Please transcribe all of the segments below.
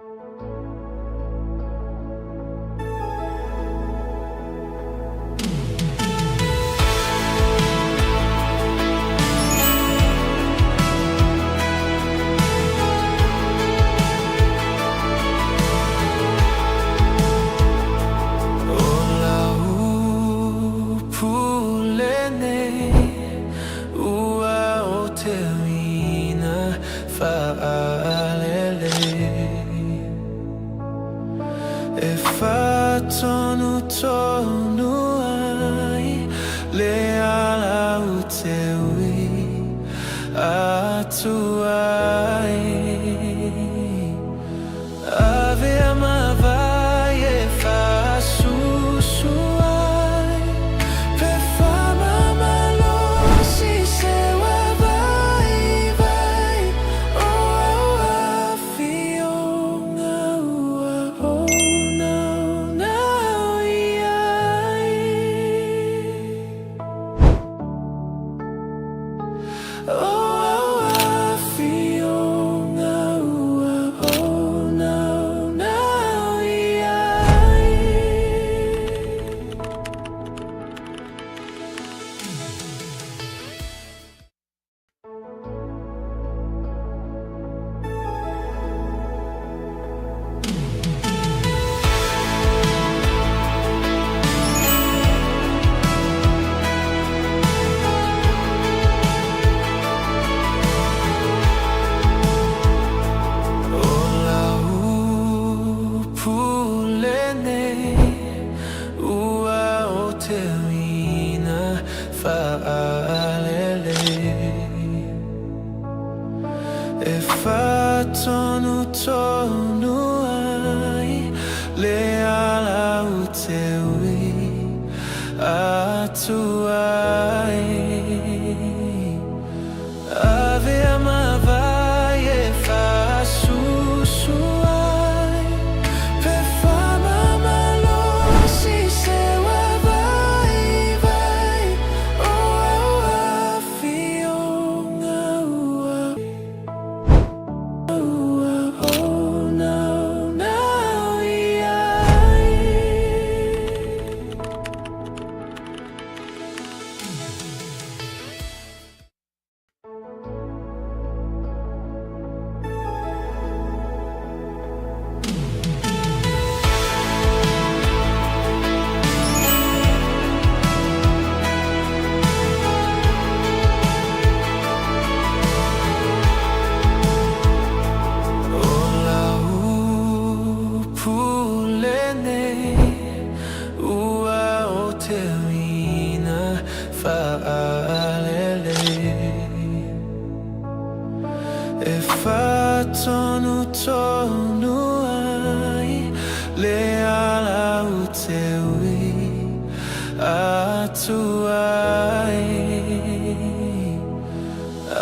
O lau pule nei ua o te uina whaalele E whatonu tonu ai le ala o te ui atu ai. Avea ma vai e fa'asusu ai, Pe fa'amamalosi se ua vaivai, O au afioga ua ōnaonao i ai. O au afioga ua ōnaonao i ai. O lau pule nei ua o te uina fa'alele E whatonu tonu ai le ala o te ui atu ai. Avea ma vai e fa'asusu ai, Pe fa'amamalosi se ua vaivai, O au afioga ua ua ōnaonao i ai. O lau pule nei ua o te uina fa'alele E whatonu tonu ai le ala o te ui atu ai.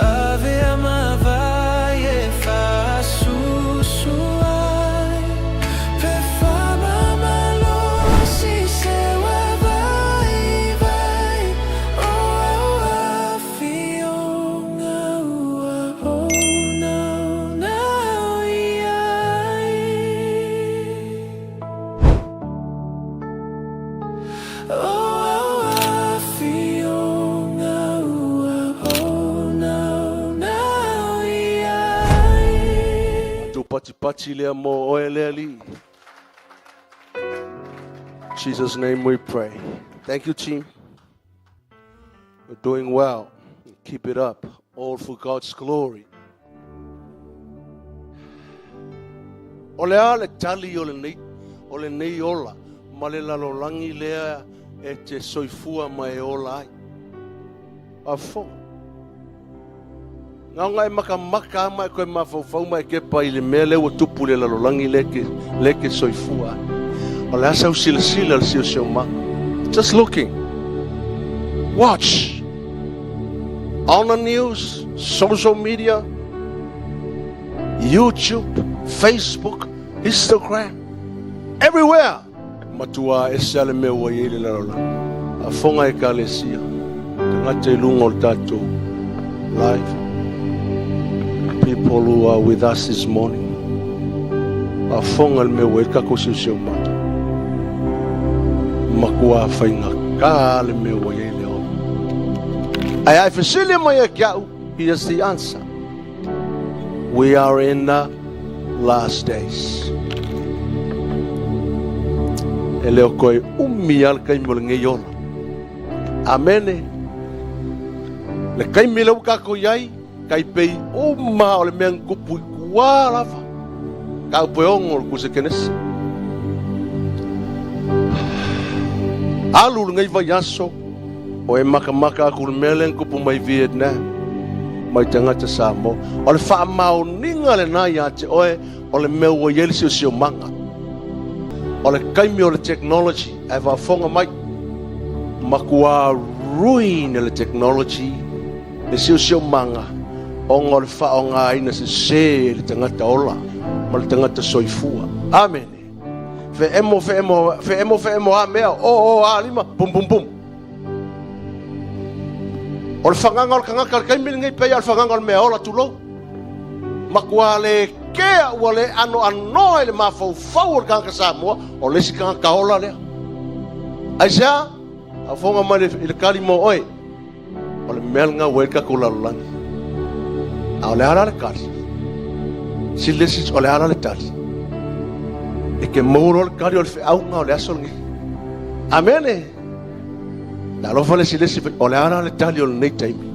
Avea ma vai e fa'asusu ai, Pe fa'amamalosi se ua vaivai, O au afioga ua ōnaonao i ai. O au afioga ua ōnaonao i ai. Matou patipati lea mo oe le Alii. Jesus name we pray. Thank you team. You're doing well. Keep it up. All for God's glory. O le a le tali o lenei, o lenei ola ma le lalolagi lea e te soifua ma e ola ai? Faafofoga. Na ona e makamaka lava ma e toe mafaufau ma e kepa i le mea lea ua tupu i le lalolagi lea e te, lea e te soifua ai. O le a sau silasila le siosiomaga? Just looking. Watch. On the news, social media, YouTube, Facebook, Instagram, everywhere. Matua ese lava le mea ua i ai le lalolagi. Faafofoga Ekalesia, tagata i luga o le tatou live, people who are with us this morning. Faafofoga le mea ua i ai le tatou siosiomaga. Matua faigata le mea ua i ai le ola. Ae a e fesili mai ia te au, here's the answer. We are in the last days. E le o toe umi lava le taimi o lenei ola. Amene. Le taimi lea ua tatou i ai, tai pei uma o le mea na tupu i tua lava. Mataupu e 6 o le Tusi a Kenese. Alu lenei vaiaso, o e makamaka atu i le mea lea na tupu mai Vietnam, mai tagata Samoa. O le faamaoniga lena ia te oe o le mea ua i ai le siosiomaga. O le taimi o le technology, ae faafofoga mai, matua ruin le technology le siosiomaga ona o le faaaogaina sesē e le tagata ola ma le tagata soifua. Amene. Feemo, feemo, feemo, feemo, a mea, o, o, a, lima, pum, pum, pum. O le fagaga o le tagata i le taimi lenei pei lava o le fagaga o le mea ola, tulou. Matua le kea ua le anoanoa i le mafaufau o le tagata Samoa, o le isi tagata ola lea. Aisea? Faafofoga mai i le tali mo oe. O le mea lena ua i ai le tatou lalolagi. A o le a la le tali? Sili le isi, o le a la le tali? E te maua loa le tali o le feauga o le aso lenei. Amene. Talofa le isi, o le a la le tali o lenei taimi?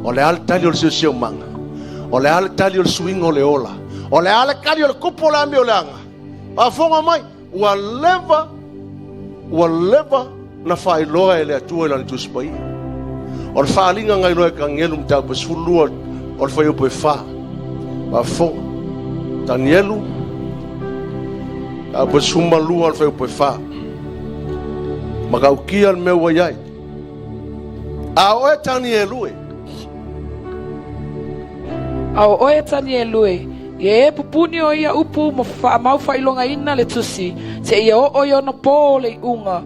O le a le tali o le siosiomaga? O le a le tali o le suiga o le ola? O le a le tali o le tupu o le amioleaga? Faafofoga mai, Ua leva, ua leva na faailoa e le Atua i Lana Tusi Paia. O le faaaliga na iloa e Tanielu mataupu e 12 o le fuaiupu e 4. Faafofoga. Tanielu, mataupu e 12 o le fuaiupu e 4. Matautia le mea ua i ai. A o oe Tanielu e. A o oe Tanielu e, ia e pupuni o ia upu ma faamau faailogaina le tusi, seia oo i ona pō o le iuga,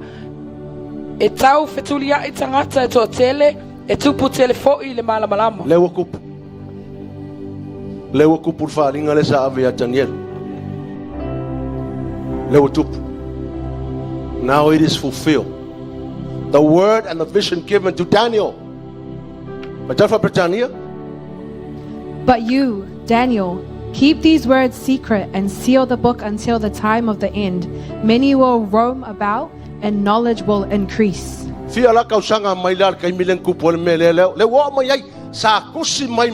e tau fetuliai tagata e toatele, e tupu tele foi le malamalama. Lea ua tupu. Lea ua tupu le faaaliga lea sa ave ia Tanielu. Lea ua tupu. Now it is fulfilled. The word and the vision given to Daniel. But you, Daniel, keep these words secret and seal the book until the time of the end. Many will roam about and knowledge will increase. Fia la tausaga mai la le taimi lea na tupu ai le mea lea, lea ua oo mai ai, sa tusi mai.